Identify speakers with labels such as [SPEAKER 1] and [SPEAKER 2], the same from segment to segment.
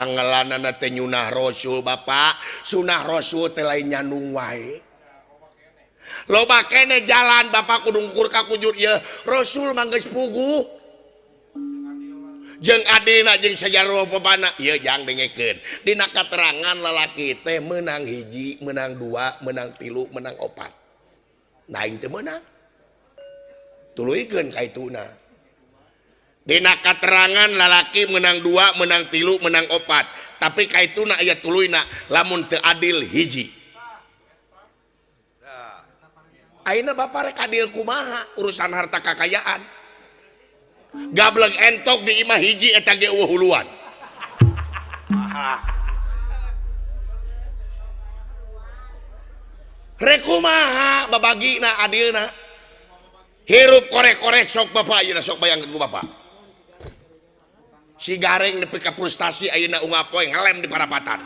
[SPEAKER 1] Pangelanana teh nyunah Rasul Bapak, sunah Rasul teh lain nyanung wae. Loba kene jalan Bapak kudu ngukur ka kujur ieu. Rasul mah geus puguh. Jeung adilna jeung sajarah papana ieu jang dengekeun. Dina katerangan lalaki teh meunang hiji, meunang dua, meunang tilu, meunang opat. Nah aing teu meunang. Tuluykeun ka ituna. Dina katerangan lalaki menang dua, menang tilu, menang opat. Tapi ka ituna aya tuluyna lamun teu adil hiji. Ayeuna bapak rek adil kumaha urusan harta kakayaan. Gablek entok di imah hiji eta ge eueuh huluan. Rek kumaha babagina adilna? Hirup kore-kore sok bapak ayeuna sok bayangkeun ku bapak. Si gareng nepi ka frustasi ayeuna unggal poe ngelem di parapatan.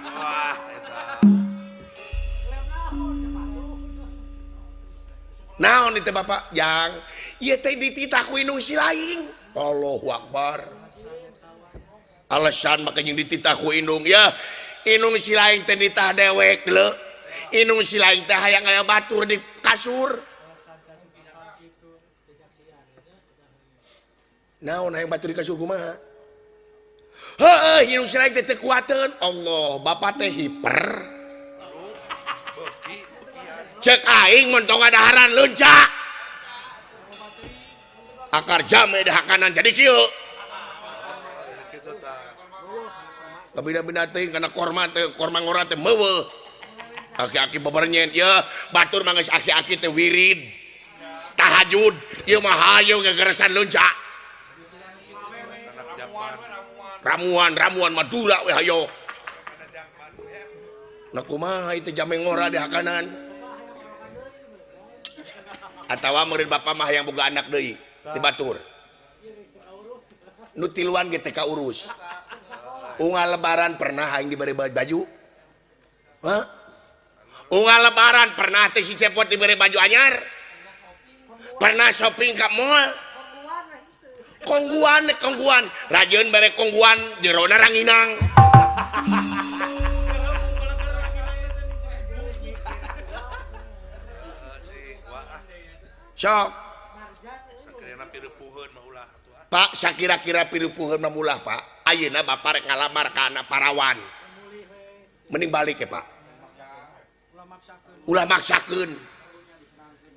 [SPEAKER 1] Naon itu bapak? Jang, ieu teh dititah ku indung si laing. Allahu Akbar. Alasan maka jeung dititah ku indung ya. Indung si laing teh nitah dewek leu. Indung si laing teh hayang aya batur di kasur. Naon hayang batur di kasur kumaha? Heueuh, indung si laing teh teu kuateun. Allah, bapak teh hiper. Cek aing mun tong ngadaharan leunca. Akar jame dahakanan jadi kieu. Kabina-bina teuing kana korma teh, korma ngora teh meuweuh. Aki-aki beberenyen ieu batur mah geus aki-aki teh wirid. Tahajud, ieu mah hayu gegeresan leunca. Ramuan, ramuan Madura we hayo. Nah kumaha itu jame ngora dahakanan. Atawa meureun bapa mah hayang boga anak deui ti batur. Nu tiluan ge teh kaurus. Unggal lebaran pernah aing dibere baju? Hah? Unggal lebaran pernah teh si Cepot dibere baju anyar? Pernah shopping ka mall? Kongguan, kongguan, rajeun bere kongguan jerona ranginang. Sok. Pak, sakira-kira pirupuheun mah ulah, Pak. Ayeuna bapak rek ngalamar ka anak parawan. Mending balik ya, Pak. Ulah maksakeun.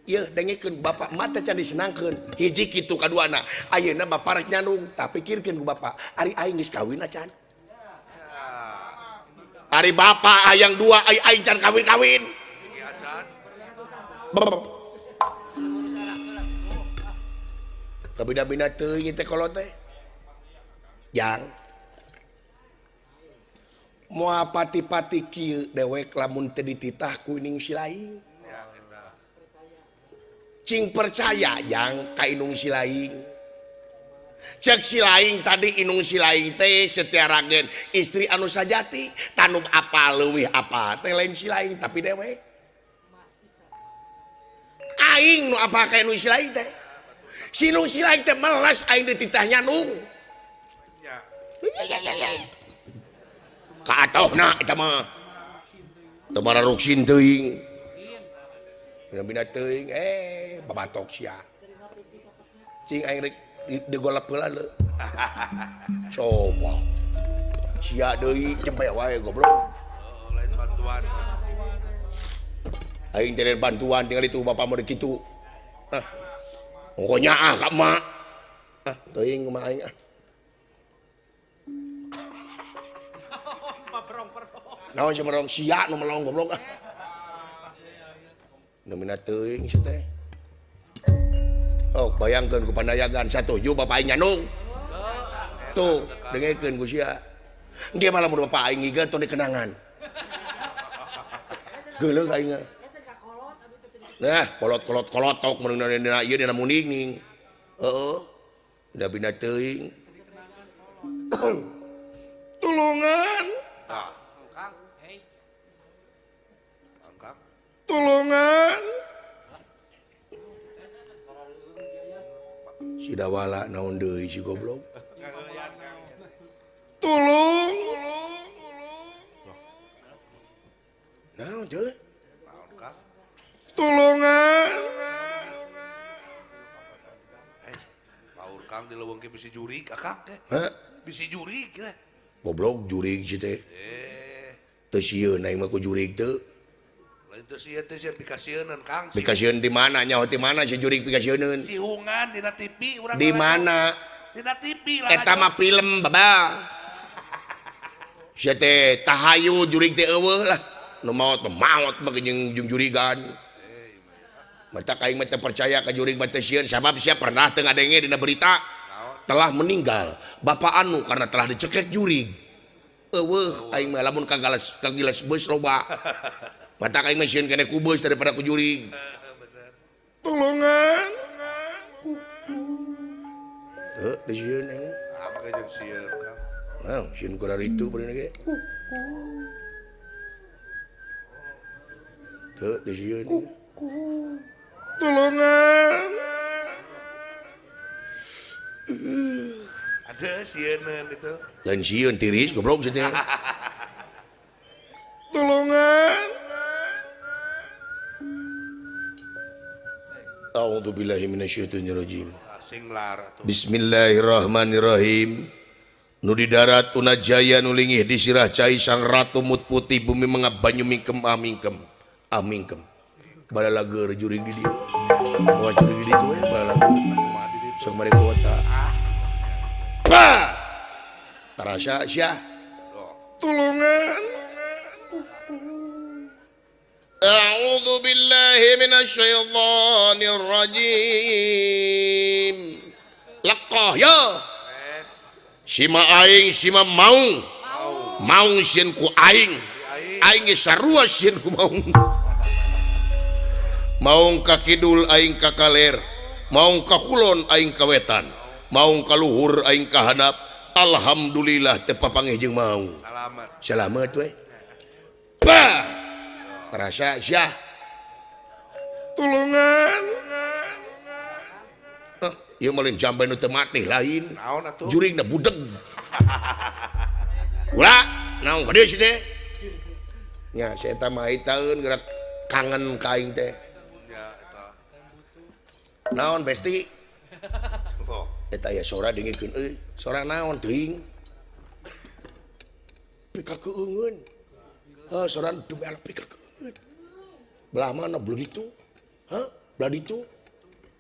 [SPEAKER 1] Ieu dengekeun bapak mah teh can disenangkeun. Hiji kitu kaduana. Ayeuna bapak rek nyandung, tapi pikirkeun ku bapak, ari aing geus kawin acan. Ari bapak hayang dua, ai aing can kawin-kawin. Kabina-bina teuing teh kolot teh. Jang. Moal pati-pati kieu dewek lamun teu dititah ku indung si laing. Cing percaya jang ka indung si laing. Cek si laing tadi indung si laing teh setia ragen istri anu sajati, tanub apa leuwih apa teh lain si laing tapi dewek. Aing nu apa ka indung si laing teh? Sinung si laing teh melas aing dititah nyanung. Kaatohna eta mah. Teu mararuksin teuing. Bina-bina teuing babatok sia. Cing aing rek digolep heula leu. Coba. Sia deui cempe wae goblok.
[SPEAKER 2] Lain bantuan.
[SPEAKER 1] Aing teh bantuan tinggal itu bapak mau kitu. Ah. Pokoknya ah ka emak. Ah, teuing kumaha aing ah. Naon si merong sia nu melong goblok ah. Namina teuing si teh. Oh, bayangkeun ku pandayagan satuju bapak aing nyandung. Tuh, dengekeun ku sia. Engke malah mun bapak aing ngigel tong dikenangan. Geuleuh aing. Nah, kolot-kolot kolotok mun dina ieu dina muninging. Heeh. Da bina teuing. Tulungan. Tulungan. Si dawala naon deui si goblok. Tulung. Naon teh? Naon Kang? Tulungan.
[SPEAKER 2] Paur Kang di leuweung ge bisi jurig akang teh.
[SPEAKER 1] Hah?
[SPEAKER 2] Bisi jurig teh.
[SPEAKER 1] Goblok jurig si teh. Teu sieun aing mah ku jurig teu.
[SPEAKER 2] Lain teu sieun teh sieun pikasieuneun Kang.
[SPEAKER 1] Pikasieun di mana nyaho di mana si jurig pikasieuneun?
[SPEAKER 2] Sihungan dina TV urang.
[SPEAKER 1] Di mana?
[SPEAKER 2] Dina TV lah.
[SPEAKER 1] Eta mah film babal. Sia teh tahayu jurig teh eueuh lah. Nu maot mah maot mah jeung jurigan. Mata aing mah teu percaya ka jurig mah teu sieun sabab sia pernah teu ngadenge dina berita telah meninggal bapak anu karena telah dicekek jurig. Eueuh aing mah lamun kagalas kagilas beus loba. Mata aing mah sieun keneh ku beus daripada ku jurig. Tulungan. Teu teu sieun aing.
[SPEAKER 2] Ah make jeung sieun Kang.
[SPEAKER 1] Nah, sieun ku raritu beureuh ge. Teu teu sieun. Tulungan.
[SPEAKER 2] Ada sieuneun itu.
[SPEAKER 1] Lain sieun tiris goblok sia teh. Tulungan. A'udzubillahi minasyaitonirrajim.
[SPEAKER 2] Singlar atuh.
[SPEAKER 1] Bismillahirrahmanirrahim. Nu di darat unajaya nu lingih di sirah cai sang ratu mut putih bumi mengap banyu mingkem amingkem amingkem. Balalager jurig di dieu. Bawa jurig di ditu we balalager. Sok mari kota. Pa! Tarasa sia. Tulungan. A'udzu billahi minasyaitonir rajim. Laqah ya. Sima aing sima maung. Maung sieun ku aing. Aing ge sarua sieun ku maung. Maung ka kidul aing ka kaler, maung ka kulon aing ka wetan, maung ka luhur aing ka handap. Alhamdulillah teu papanggih jeung maung.
[SPEAKER 2] Salamet.
[SPEAKER 1] Salamet we. Pa! Terasa sia. Tulungan. Ah, ieu mah lain jamban nu teu mati lain.
[SPEAKER 2] Naon atuh?
[SPEAKER 1] Jurigna budeg. Ulah, naon ka dieu si teh? Nya si eta mah taeun gerak kangen ka aing teh. Naon besti?
[SPEAKER 2] Oh.
[SPEAKER 1] Eta aya sora dengikeun euy, sora naon teuing? Pika keungeun. Heuh, sora demi Allah pika keungeun. Belah mana belah ditu? Hah? Belah ditu?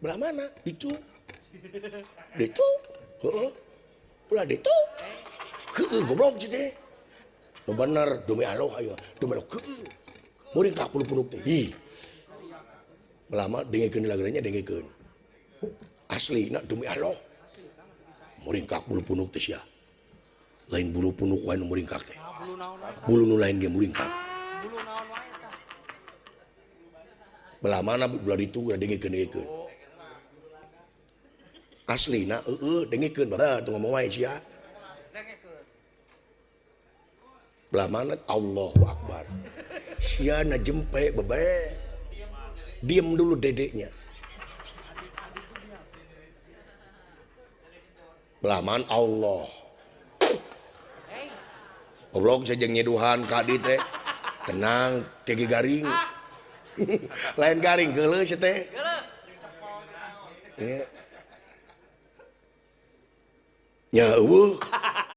[SPEAKER 1] Belah mana? Ditu. Ditu? Heeh. Belah ditu. Keueuh goblok ieu teh. Nu bener demi Allah ayo, demi Allah keueuh. Muring ka puluk-puluk teh. Ih. Belah mana dengikeun lagana dengikeun. Asli nak demi Allah. Muringkak bulu punuk teh sia. Lain bulu punuk wae nu muringkak teh. Bulu nu lain ge muringkak.
[SPEAKER 3] Bulu naon wae tah.
[SPEAKER 1] Belah mana belah ditu geura dengikeun-dengikeun. Asli na heueuh dengikeun bae teu ngomong wae sia.
[SPEAKER 3] Dengikeun.
[SPEAKER 1] Belah mana Allahu Akbar. Sia na jempe bebe. Diem dulu dedeknya. Belaman Allah. Goblok saya jeung nyeduhan ka di teh. Tenang, teh garing. Lain garing geuleuh sia teh. Geuleuh. Nya eueuh.